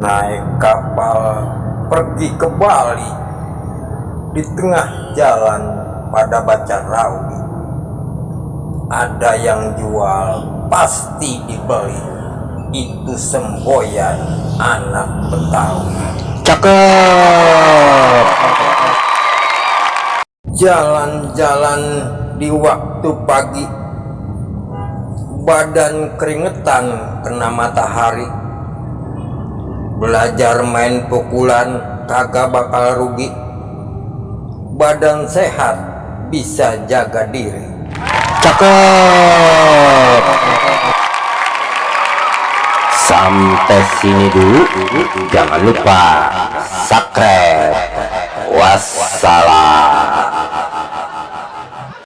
naik kapal pergi ke Bali. Di tengah jalan pada baca rawi, ada yang jual pasti dibeli. Itu semboyan anak Betawi. Cakep. Jalan-jalan di waktu pagi, badan keringetan kena matahari. Belajar main pukulan kagak bakal rugi. Badan sehat bisa jaga diri. Cakep. Sampai sini dulu. Jangan lupa subscribe. Wassalam.